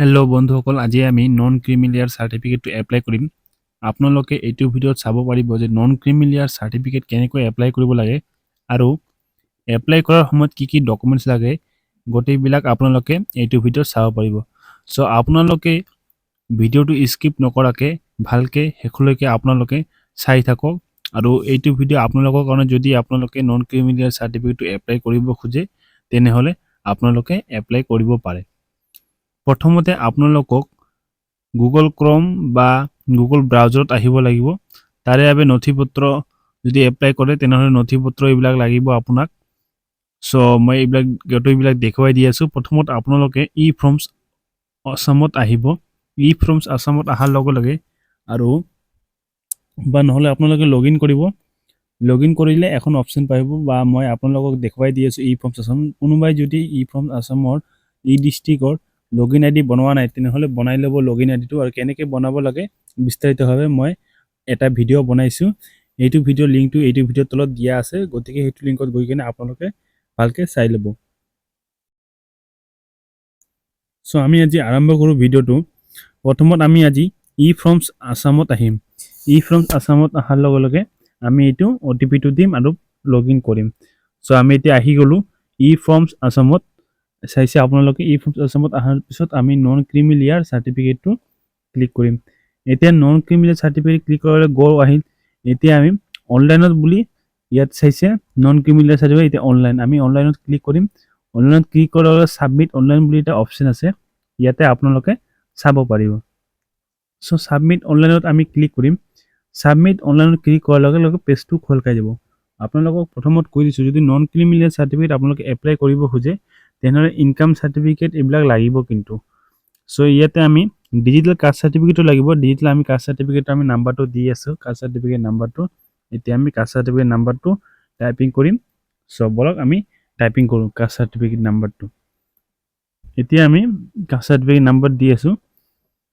Hello' বন্ধুসকল, আজি আমি নন ক্ৰিমি লেয়াৰ চাৰ্টিফিকেটটো এপ্লাই কৰিম। আপোনালোকে এইটো ভিডিঅ'ত চাব পাৰিব যে নন ক্ৰিমি লেয়াৰ চাৰ্টিফিকেট কেনেকৈ এপ্লাই কৰিব লাগে আৰু এপ্লাই কৰাৰ সময়ত কি কি ডকুমেণ্টছ লাগে, গোটেইবিলাক আপোনালোকে এইটো ভিডিঅ'ত চাব পাৰিব। চ' আপোনালোকে ভিডিঅ'টো স্কিপ নকৰাকৈ ভালকৈ শেষলৈকে আপোনালোকে চাই থাকক আৰু এইটো ভিডিঅ' আপোনালোকৰ কাৰণে, যদি আপোনালোকে নন ক্ৰিমি লেয়াৰ চাৰ্টিফিকেটটো এপ্লাই কৰিব খোজে, তেনেহ'লে আপোনালোকে এপ্লাই কৰিব পাৰে। প্ৰথমতে আপোনালোকক গুগল ক্ৰম বা গুগল ব্ৰাউজাৰত আহিব লাগিব। তাৰে বাবে নথি পত্ৰ যদি এপ্লাই কৰে, তেনেহ'লে নথি পত্ৰ এইবিলাক লাগিব আপোনাক। চ' মই এইবিলাক গোটেইবিলাক দেখুৱাই দি আছোঁ। প্ৰথমত আপোনালোকে ই ফৰ্মছ আছামত আহিব। ই ফৰ্মছ আছামত অহাৰ লগে লগে আৰু বা নহ'লে আপোনালোকে লগ ইন কৰিব। লগ ইন কৰিলে এখন অপশ্যন পাব বা মই আপোনালোকক দেখুৱাই দি আছোঁ ই ফৰ্মছ আছাম। কোনোবাই যদি ই ফৰ্মছ আছামৰ ই ডিষ্ট্ৰিক্টৰ লগ ইন আই ডি বনোৱা নাই, তেনেহ'লে বনাই ল'ব লগ ইন আই ডিটো। আৰু কেনেকৈ বনাব লাগে, বিস্তাৰিতভাৱে মই এটা ভিডিঅ' বনাইছোঁ। এইটো ভিডিঅ'ৰ লিংকটো এইটো ভিডিঅ'ৰ তলত দিয়া আছে। গতিকে সেইটো লিংকত গৈ কিনে আপোনালোকে ভালকৈ চাই ল'ব। চ' আমি আজি আৰম্ভ কৰোঁ ভিডিঅ'টো। প্ৰথমত আমি আজি ই ফৰ্মছ আছামত আহিম। ই ফৰ্মছ আছামত অহাৰ লগে লগে আমি এইটো অ' টি পিটো দিম আৰু লগ ইন কৰিম। চ' আমি এতিয়া আহি গ'লোঁ ই ফৰ্মছ আছামত। চাইছে আপোনালোকে, ই ফৰ্মছ আছামত অহাৰ পিছত আমি নন ক্ৰিমি লেয়াৰ চাৰ্টিফিকেটটো ক্লিক কৰিম। এতিয়া non creamy layer certificate click কৰাৰ গ' আহিল। এতিয়া আমি অনলাইনত বুলি ইয়াত চাইছে, নন ক্ৰিমি লেয়াৰ চাৰ্টিফিকেট। এতিয়া অনলাইন, আমি অনলাইনত ক্লিক কৰিম। অনলাইনত ক্লিক কৰাৰ লগে ছাবমিট অনলাইন বুলি এটা অপশ্যন আছে, ইয়াতে আপোনালোকে চাব পাৰিব। চ' ছাবমিট অনলাইনত আমি ক্লিক কৰিম। ছাবমিট অনলাইনত ক্লিক কৰাৰ লগে লগে পেজটো খোল খাই যাব। আপোনালোকক প্ৰথমত কৈ দিছোঁ, যদি নন ক্ৰিমি লেয়াৰ চাৰ্টিফিকেট আপোনালোকে এপ্লাই কৰিব খোজে, তেনেহ'লে ইনকাম চাৰ্টিফিকেট এইবিলাক লাগিব কিন্তু। চ' ইয়াতে আমি ডিজিটেল কাষ্ট চাৰ্টিফিকেটো লাগিব। ডিজিটেল আমি কাষ্ট চাৰ্টিফিকেটটো আমি নাম্বাৰটো দি আছোঁ, কাষ্ট চাৰ্টিফিকেট নাম্বাৰটো। এতিয়া আমি কাষ্ট চাৰ্টিফিকেট নাম্বাৰটো টাইপিং কৰিম। চ' ব'লক, আমি টাইপিং কৰোঁ কাষ্ট চাৰ্টিফিকেট নাম্বাৰটো। এতিয়া আমি কাষ্ট চাৰ্টিফিকেট নাম্বাৰ দি আছোঁ।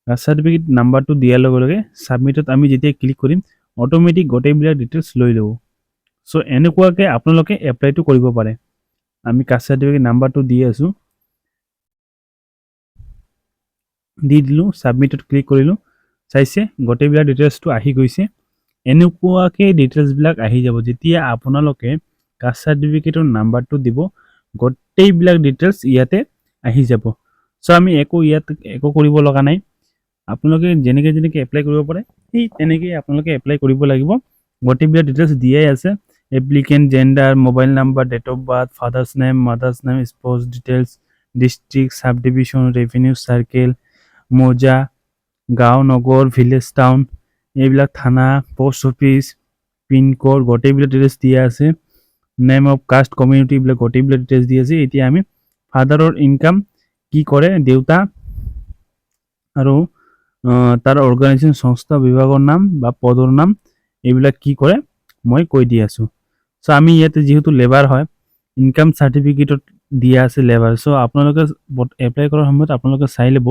কাষ্ট চাৰ্টিফিকেট নাম্বাৰটো দিয়াৰ লগে লগে ছাবমিটত আমি যেতিয়া ক্লিক কৰিম, অট'মেটিক গোটেইবিলাক ডিটেইলছ লৈ ল'ব। চ' এনেকুৱাকৈ আপোনালোকে এপ্লাইটো কৰিব পাৰে। আমি কাষ্ট চাৰ্টিফিকেট নাম্বাৰটো দি আছোঁ, দি দিলোঁ, ছাবমিটত ক্লিক কৰিলোঁ। চাইছে, গোটেইবিলাক ডিটেইলছটো আহি গৈছে। এনেকুৱাকৈ ডিটেইলছবিলাক আহি যাব। যেতিয়া আপোনালোকে কাষ্ট চাৰ্টিফিকেটৰ নাম্বাৰটো দিব, গোটেইবিলাক ডিটেইলছ ইয়াতে আহি যাব। চ' আমি একো ইয়াত একো কৰিব লগা নাই। আপোনালোকে যেনেকৈ যেনেকৈ এপ্লাই কৰিব পাৰে, সেই তেনেকেই আপোনালোকে এপ্লাই কৰিব লাগিব। গোটেইবিলাক ডিটেইলছ দিয়াই আছে: applicant gender, mobile number, date of birth, father's name, mother's name, spouse details, district, sub division, revenue circle, মৌজা, গাঁও, নগৰ, ভিলেজ, টাউন, এইবিলাক থানা, পষ্ট অফিচ, পিনক'ড, গোটেইবিলাক ডিটেইলছ দিয়া আছে। নেম অফ কাষ্ট কমিউনিটি, এইবিলাক গোটেইবিলাক ডিটেইলছ দি আছে। এতিয়া আমি ফাদাৰৰ ইনকাম কি কৰে দেউতা আৰু তাৰ অৰ্গেনাইজেশ্যন, সংস্থা, বিভাগৰ নাম বা পদৰ নাম, এইবিলাক কি কৰে মই কৈ দি আছোঁ। চ' আমি ইয়াতে যিহেতু লেবাৰ হয়, ইনকাম চাৰ্টিফিকেটত দিয়া আছে লেবাৰ। চ' আপোনালোকে এপ্লাই কৰাৰ সময়ত আপোনালোকে চাই ল'ব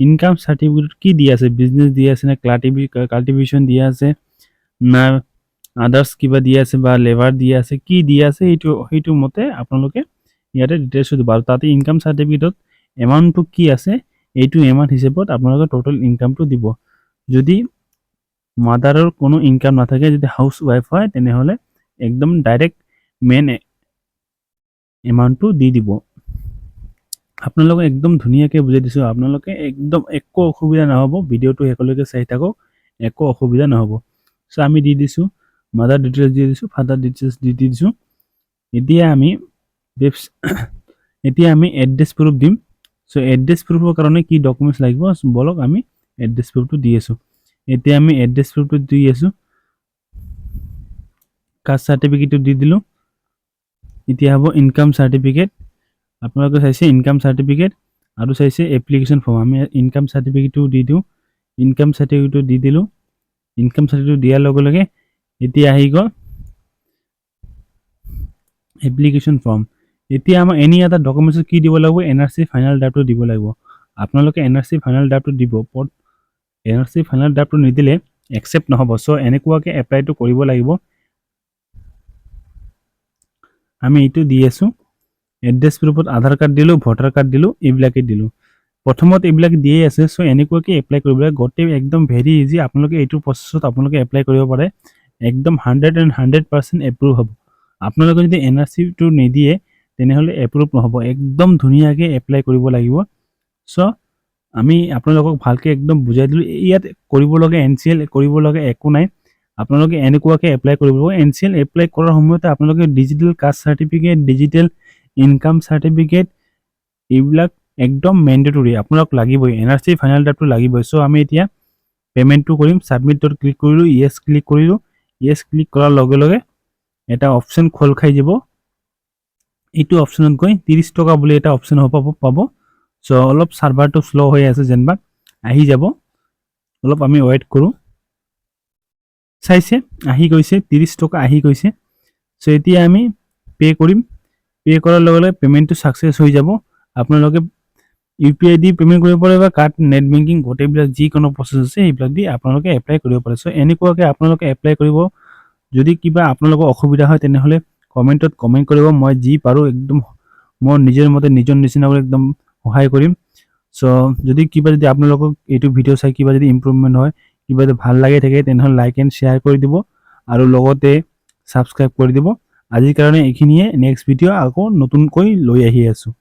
ইনকাম চাৰ্টিফিকেটত কি দিয়া আছে, বিজনেছ দিয়া আছে নে কাল্টিভেশ্যন দিয়া আছে না আদাৰ্ছ কিবা দিয়া আছে বা লেবাৰ দিয়া আছে, কি দিয়া আছে, সেইটো মতে আপোনালোকে ইয়াতে ডিটেইলছটো দিব। আৰু তাতে ইনকাম চাৰ্টিফিকেটত এমাউণ্টটো কি আছে, এইটো এমাউণ্ট হিচাপত আপোনালোকে টোটেল ইনকামটো দিব। যদি মাদাৰৰ কোনো ইনকাম নাথাকে, যদি হাউচ ৱাইফ হয়, তেনেহ'লে একদম ডাইৰেক্ট মেইন এমাউণ্টটো দি দিব। আপোনালোকক একদম ধুনীয়াকৈ বুজাই দিছোঁ। আপোনালোকে একদম একো অসুবিধা নহ'ব। ভিডিঅ'টো শেষলৈকে চাই থাকক, একো অসুবিধা নহ'ব। চ' আমি দি দিছোঁ, মাদাৰ ডিটেইলছ দি দিছোঁ, ফাদাৰ ডিটেইলছ দি দি দিছোঁ। এতিয়া আমি এড্ৰেছ প্ৰুফ দিম। চ' এড্ৰেছ প্ৰুফৰ কাৰণে কি ডকুমেণ্টছ লাগিব? ব'লক, আমি এড্ৰেছ প্ৰুফটো দি আছোঁ। এতিয়া আমি এড্ৰেছ প্ৰুফটো দি আছোঁ। কাষ্ট চাৰ্টিফিকেটটো দি দিলোঁ। এতিয়া হ'ব ইনকাম চাৰ্টিফিকেট। আপোনালোকে চাইছে ইনকাম চাৰ্টিফিকেট আৰু চাইছে এপ্লিকেশ্যন ফৰ্ম। আমি ইনকাম চাৰ্টিফিকেটটো দি দিওঁ। ইনকাম চাৰ্টিফিকেটটো দি দিলোঁ। ইনকাম চাৰ্টিফিকেটটো দিয়াৰ লগে লগে এতিয়া আহি গ'ল এপ্লিকেশ্যন ফৰ্ম। এতিয়া আমাক এনি এটা ডকুমেণ্টছত কি দিব লাগিব? এন আৰ চি ফাইনেল ড্ৰাফ্টটো দিব লাগিব। আপোনালোকে এন আৰ চি ফাইনেল ড্ৰাফ্টটো দিব। এন আৰ চি ফাইনেল ড্ৰাফ্টটো নিদিলে একচেপ্ট নহ'ব। চ' এনেকুৱাকৈ এপ্লাইটো কৰিব লাগিব। আমি এইটো দি আছোঁ। এড্ৰেছ প্ৰুফত আধাৰ কাৰ্ড দিলোঁ, ভোটাৰ কাৰ্ড দিলোঁ, এইবিলাকেই দিলোঁ। প্ৰথমত এইবিলাক দিয়ে আছে। চ' এনেকুৱাকৈ এপ্লাই কৰিব লাগে গোটেই, একদম ভেৰি ইজি। আপোনালোকে এইটো প্ৰচেছত আপোনালোকে এপ্লাই কৰিব পাৰে, একদম 100 and 100% approve হ'ব। আপোনালোকে যদি এনআৰচিটো নিদিয়ে, তেনেহ'লে এপ্ৰুভ নহ'ব। একদম ধুনীয়াকৈ এপ্লাই কৰিব লাগিব। চ' আমি আপোনালোকক ভালকৈ একদম বুজাই দিলোঁ। ইয়াত কৰিব লগা এনচিএল কৰিব লগা একো নাই। আপোনালোকে এনেকুৱাকৈ এপ্লাই কৰিব লাগিব। এনচিএল এপ্লাই কৰাৰ সময়তে আপোনালোকে digital caste certificate, digital income certificate, এইবিলাক একদম মেণ্ডেটৰী, আপোনালোক লাগিবই। এনআৰচি ফাইনেল ড্ৰাফ্টটো লাগিবই। চ' আমি এতিয়া পে'মেণ্টটো কৰিম। ছাবমিটত ক্লিক কৰিলোঁ, য়েছ ক্লিক কৰিলোঁ। য়েছ ক্লিক কৰাৰ লগে লগে এটা অপশ্যন খোল খাই যাব। এইটো অপশ্যনত গৈ 30 টকা বুলি এটা অপশ্যন হ'ব পাব। চ' অলপ ছাৰ্ভাৰটো শ্ল' হৈ আছে যেনিবা, আহি যাব, অলপ আমি ৱেইট কৰোঁ। চাইছে, আহি গৈছে, 30 টকা আহি গৈছে। চ' এতিয়া আমি পে' কৰিম। পে' কৰাৰ লগে লগে পে'মেণ্টটো ছাকচেছ হৈ যাব। আপোনালোকে ইউপিআই দি পে'মেণ্ট কৰিব পাৰে বা কাৰ্ড, নেট বেংকিং, গোটেইবিলাক যিকোনো প্ৰচেছ আছে, সেইবিলাক দি আপোনালোকে এপ্লাই কৰিব পাৰে। চ' এনেকুৱাকৈ আপোনালোকে এপ্লাই কৰিব। যদি কিবা আপোনালোকৰ অসুবিধা হয়, তেনেহ'লে কমেণ্টত কমেণ্ট কৰিব। মই যি পাৰোঁ, একদম মই নিজৰ মতে, নিজৰ নিচিনাকৈ একদম সহায় কৰিম। চ' যদি কিবা যদি আপোনালোকক এইটো ভিডিঅ' চাই কিবা যদি ইম্প্ৰুভমেণ্ট হয়, কিবা যদি ভাল লাগি থাকে, তেনেহ'লে লাইক এণ্ড শ্বেয়াৰ কৰি দিব আৰু লগতে ছাবস্ক্ৰাইব কৰি দিব। আজিৰ কাৰণে এইখিনিয়ে। নেক্সট ভিডিঅ' আকৌ নতুনকৈ লৈ আহি আছোঁ।